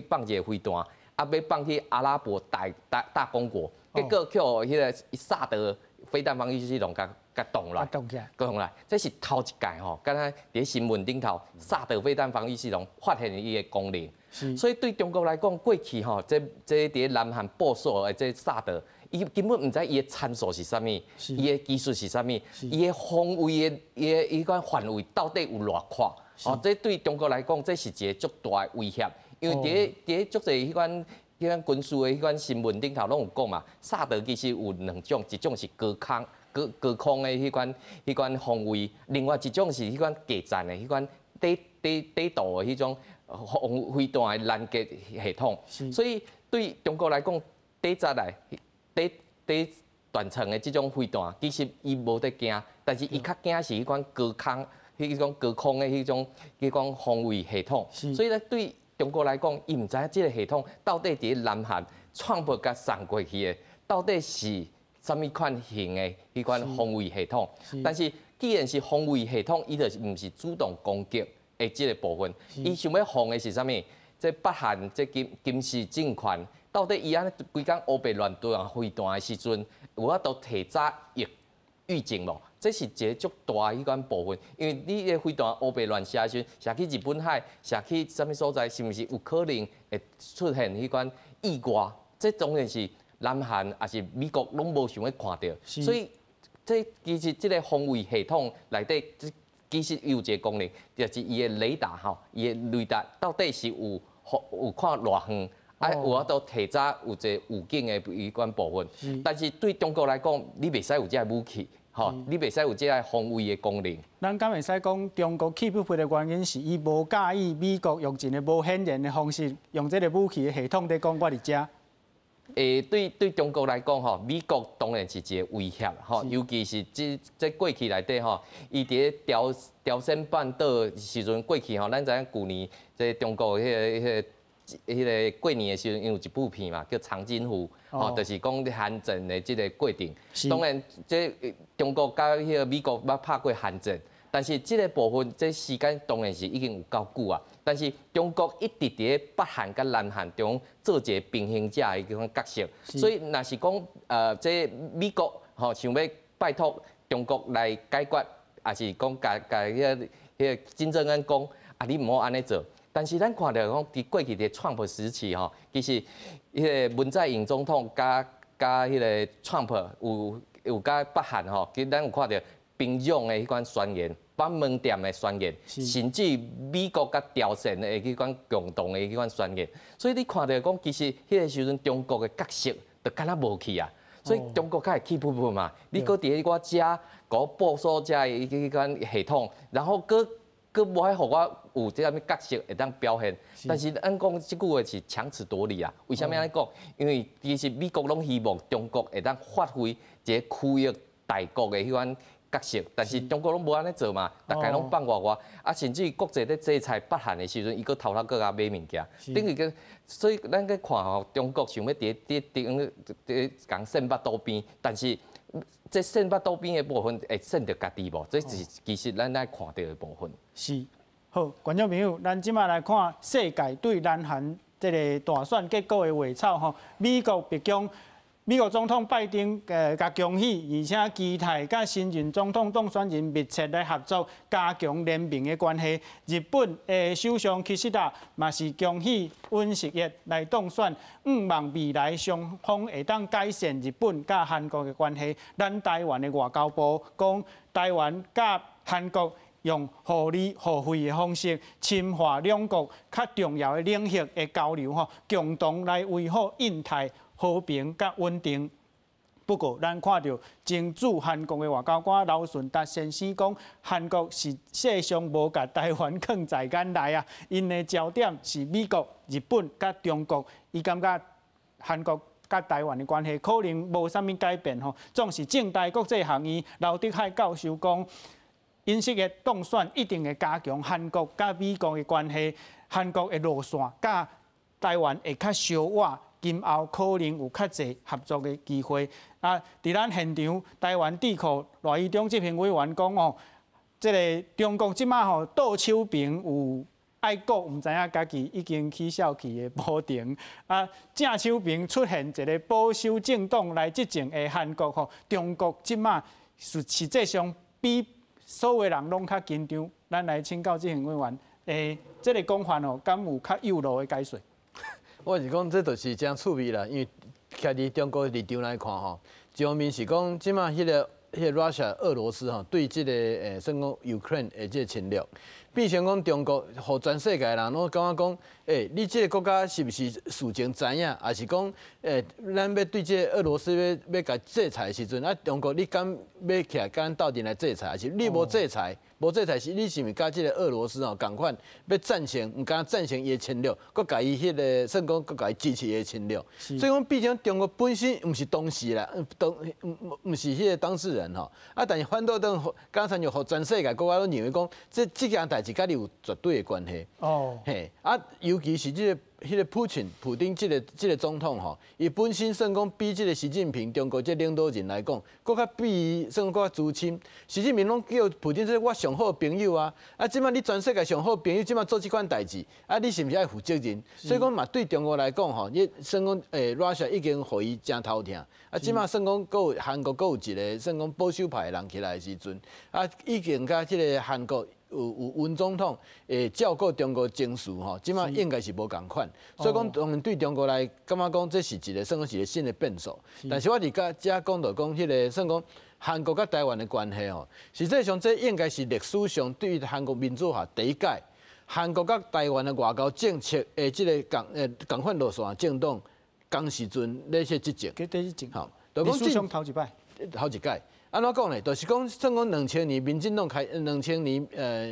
放一个飛彈。啊，欲放去阿拉伯大公國，結果去予彼个薩德飛彈防禦系統共擋落來，擋來，這是頭一屆吼，敢若佇新聞頂頭，薩德飛彈防禦系統發現伊的功能。所以對中國來講，過去吼，這佇南韓部署的這薩德，伊根本毋知伊的參數是啥物，伊的技術是啥物，伊的防衛的伊的伊款範圍到底有偌闊？哦，這對中國來講，這是一個足大的威脅。因為佇咧足濟彼款軍事的彼款新聞頂頭攏有講嘛，薩德其實有兩種，一種是高空的彼款防衛，另外一種是彼款低層的彼款低度的彼種防飛彈的攔截系統。所以對中國來講，底層來底底斷層的這種飛彈，其實伊無咧驚，但是伊較驚是彼款高空、彼種高空的彼種防衛系統。所以咧，對中國來講，伊毋知影這个系統到底佇咧南韓創部共送過去的，到底是啥物款型的彼款防衛系統。但是既然是防衛系統，伊就是毋是主動攻擊的這个部分。伊想欲防的是啥物？這北韓這金氏政權，到底伊按呢規工烏白亂彈飛彈的時陣，有法度提早預警無？這是一个足大彼款部分，因為你的飛彈烏白亂射的時陣，射去日本海，射去啥物所在，是毋是有可能會出現彼款意外？這當然是南韓抑是美國攏無想欲看著，所以這其實這个防衛系統內底，其實有一个功能，就是伊的雷達吼，伊的雷達到底是有有看偌遠，啊有法度提早有一个預警的彼款部分。但是對中國來講，你袂使有這个武器，吼，你袂使有這个防衛的功能。咱敢會使講，中國氣噗噗的原因是伊無佮意美國用一个無顯然的方式，用這个武器的系統佇講我佇遮。對中國來講吼，美國當然是一个威脅吼，尤其是這過去內底吼，伊佇咧朝鮮半島時陣過去吼，咱知影舊年這中國彼個過年的時陣，𪜶有一部片嘛，叫《長津湖》，吼，就是講韓戰的這个過程。當然，這中國佮彼个美國捌拍過韓戰，但是這个部分這時間當然是已經有夠久啊。但是中國一直佇咧北韓佮南韓中做一个平衡者的彼款角色，所以若是講這美國吼想欲拜託中國來解決，抑是講共彼個金正恩講啊，你毋好按呢做。但是咱看著講，佇過去佇川普時期吼，其實彼個文在寅總統佮彼个川普有佮北韓吼，其實咱有看著平壤的彼款宣言、板門店的宣言，甚至美國佮朝鮮的彼款共同的彼款宣言。所以你看著講，其實彼个時陣中國的角色就敢若無去啊。所以中國較會氣噗噗嘛。你閣佇咧我遮閣部署遮的彼款系統，然後閣閣無愛予我有這啥物角色會當表現。但是咱講這句話是強詞奪理啊。為啥物按呢講？因為其實美國攏希望中國會當發揮一个區域大國的彼款角色，但是中國攏無按呢做嘛，逐家攏放外外，啊，甚至國際咧制裁北韓的時陣，伊閣偷偷閣共買物件，等於講，所以咱去看吼，中國想欲佇共扇腹肚邊，但是這扇腹肚邊的部分會扇著家己無？這是其實咱愛看著的部分。是，好，觀眾朋友，咱這馬來看世界對南韓這个大選結果的話草吼，美國白宮。美國總統拜登共恭喜，而且期待佮新任總統當選人密切來合作，加強聯盟的關係。日本的首相岸田嘛是恭喜尹錫悅來當選，向望未來雙方會當改善日本佮韓國的關係。咱台灣的外交部講，台灣佮韓國用互利互惠的方式，深化兩國較重要的領域的交流，吼，共同來維護印太和平佮穩定。不過，咱看著前駐韓國的外交官劉順達先生講，韓國實際上無共台灣囥在眼內啊，𪜶的焦點是美國、日本佮中國，伊感覺韓國佮台灣的關係可能無啥物改變吼。總是政大國際學院劉德海教授講，尹錫悅當選一定會加強韓國佮美國的關係，韓國的路線佮台灣會較相倚。今後可能有較濟合作的機會。啊，佇咱現場，台灣智庫賴怡忠執行委員講哦，這个中國這馬吼杜秋平有愛國，毋知影家己已經起痟去的補丁。啊，正手邊出現一个保守政黨來執政的韓國吼，中國這馬實際上比所有人攏較緊張。咱來請教執行委員，這个講法吼，敢有較幼路的解說？我是講，這就是真趣味啦，因為徛佇中國立場來看吼，一方面是講，這馬彼個 Russia 俄羅斯吼對這个算講 Ukraine 的這个侵略，變成講中國予全世界人攏感覺講，你這个國家是毋是事前知影，抑是講，咱欲對這个俄羅斯欲共制裁的時陣，啊，中國你敢欲起來共咱鬥陣來制裁，抑是你無制裁？無制裁是，你是毋是佮這个俄羅斯吼仝款，欲贊成，毋敢贊成伊的侵略，閣共伊彼个算講，閣共伊支持伊的侵略。所以講，變成中國本身毋是當事啦，當毋是彼个當事人吼。啊，但是反倒轉，敢親像予全世界國家攏認為講，這件代誌佮你有絕對的關係。哦。嘿，啊，尤其是這个彼个普京普丁這個總統吼，伊本身算講比這個習近平中國這領導人來講，閣較比伊算閣較資深。習近平攏叫普丁說我上好朋友啊，啊，這擺你全世界上好朋友，這擺做這款代誌，啊，你是毋是愛負責任？所以講嘛，對中國來講吼，你算講Russia 已經予伊誠頭疼，啊，這擺算講閣有韓國閣有一個算講保守派的人起來的時陣，啊，已經佮這個韓國有尹總統會照顧中國情緒吼，這擺應該是無仝款，所以講當然對中國來感覺講這是一個算講是一個新的變數。但是我佇遮遮講著講彼個算講韓國佮台灣的關係吼，實際上這應該是歷史上對於韓國民主化第一屆韓國佮台灣的外交政策的這個仝款路線政黨仝時陣咧去執政。佇執政。吼，歷史上頭一擺。頭一屆。按怎講呢？就是講，算講兩千年民進黨開，兩千年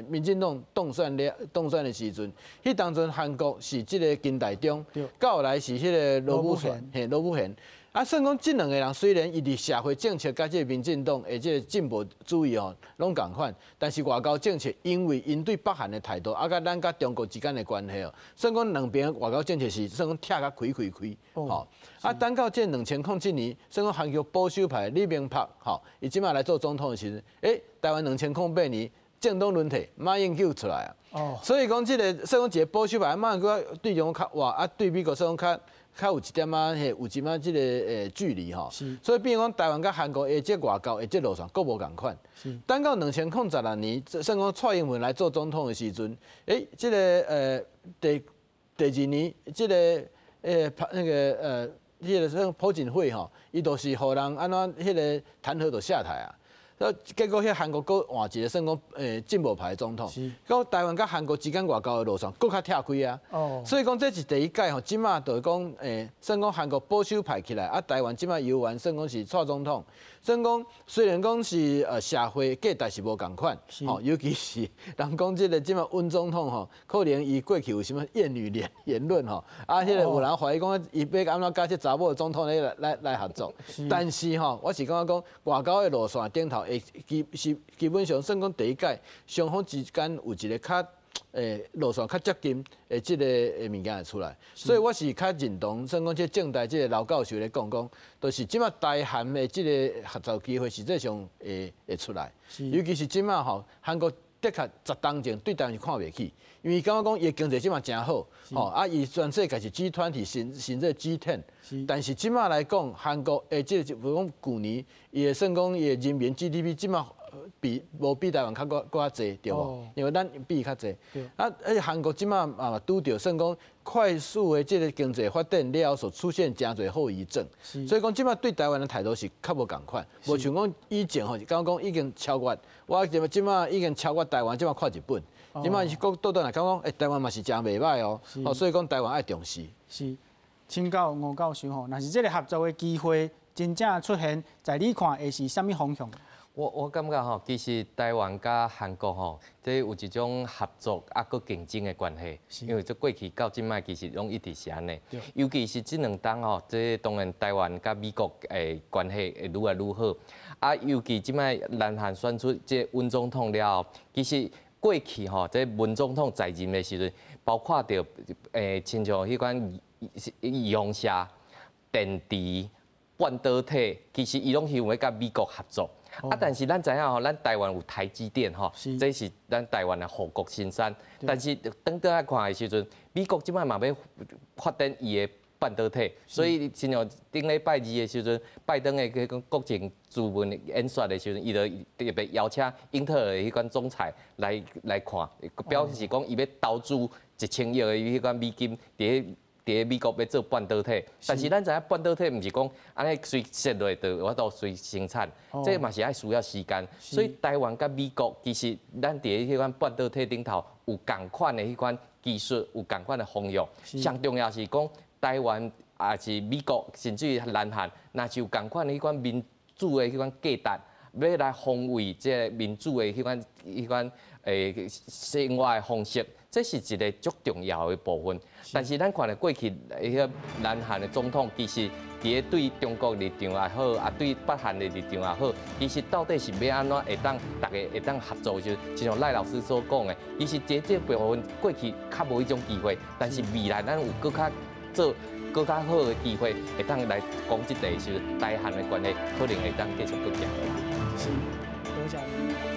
民進黨當選了當選的時陣，彼當陣韓國是這個金大中，到後來是彼個盧武鉉，嘿，盧武鉉。啊，算講這兩個人雖然伊佇社會政策佮這個民進黨的這個進步主義吼攏仝款，但是外交政策因為𪜶對北韓的態度，啊，佮咱佮中國之間的關係哦，算講兩邊外交政策是算講拆甲開開開，吼。啊，等到這2007年，算講韓國保守派李明博，吼，伊這擺來做總統的時陣，台灣2008年政黨輪替，馬英九出來啊。所以講這個算講一個保守派，馬英九對中國較倚，啊，對美國算講較有一點仔，嘿，有一點仔這個距離吼。所以變講台灣佮韓國的這外交的這路線閣無仝款。等到2016年，算講蔡英文來做總統的時陣，這個第二年，這個那個彼個算朴槿惠吼，伊就是予人按怎彼個彈劾就下台啊。結果彼韓國閣換一個算講進步派的總統，閣台灣佮韓國之間外交的路線閣較拆開啊。所以講這是第一屆吼，這擺就是講算講韓國保守派起來，啊台灣這擺猶原算講是蔡總統，算講雖然講是社會價值是無仝款，吼，尤其是人講這個這擺尹總統吼，可能伊過去有啥物厭女言論吼，啊，彼個有人懷疑講伊欲按怎佮這查某總統咧來合作，但是吼，我是感覺講外交的路線頂頭。基本上算講第一屆雙方之間有一個較路線較接近的這個物件會出來，所以我是較認同算講這政大這個劉教授咧講講，就是這擺台韓的這個合作機會實際上會出來，尤其是這擺吼韓國的確10冬前對台灣是看袂起，因為感覺講伊的經濟這擺誠好，吼啊伊全世界是 G20甚至 G10，但是這擺來講，韓國的這個比如講舊年，伊會算講伊的人民 GDP 這擺比無比台灣較閣較濟，對無？因為咱比伊較濟。啊，而且韓國這擺嘛拄著算講快速的這個經濟發展了後所出現誠濟後遺症，所以講這擺對台灣的態度是較無仝款，無像講以前吼，感覺講已經超越，我這擺已經超越台灣，這擺看日本，這擺是閣倒轉來感覺講，台灣嘛是誠袂䆀哦，所以講台灣愛重視。是，請教吳教授吼，若是這個合作的機會真正出現，在你看會是啥物方向？我感覺吼，其實台灣佮韓國吼，這有一種合作啊，閣競爭的關係。因為這過去到這擺其實攏一直是按呢。尤其是這兩冬吼，這當然台灣佮美國的關係會愈來愈好。啊，尤其這擺南韓選出這尹總統了後，其實過去吼，這文總統在任的時陣，包括著親像彼款陽射、電池、半導體，其實伊攏希望欲佮美國合作。啊，但是咱知影吼，咱台灣有台積電吼，這是咱台灣的護國神山。但是轉轉來看的時陣，美國這擺嘛欲發展伊的半導體，所以親像頂禮拜二的時陣，拜登的彼個國情諮文演說的時陣，伊就特別邀請英特爾的彼款總裁來看，表示講伊欲投資1000億的彼款美金佇咧美國欲做半導體，但是咱知影半導體毋是講按呢隨設落就有法度隨生產，這嘛是愛需要時間。所以台灣佮美國其實咱佇咧彼款半導體頂頭有仝款的彼款技術，有仝款的方向。上重要是講台灣抑是美國，甚至於南韓，若是有仝款的彼款民主的彼款價值，欲來防衛這个民主的彼款生活的方式，這是一个足重要的部分。但是咱看著過去彼个南韓的總統，其實佇咧對中國立場也好，啊對北韓的立場也好，其實到底是欲按怎會當逐家會當合作，就像賴老師所講的，其實這部分過去較無彼種機會，但是未來咱有閣較做閣較好的機會，會當來講這塊是台韓的關係，可能會當繼續閣行。是，多謝。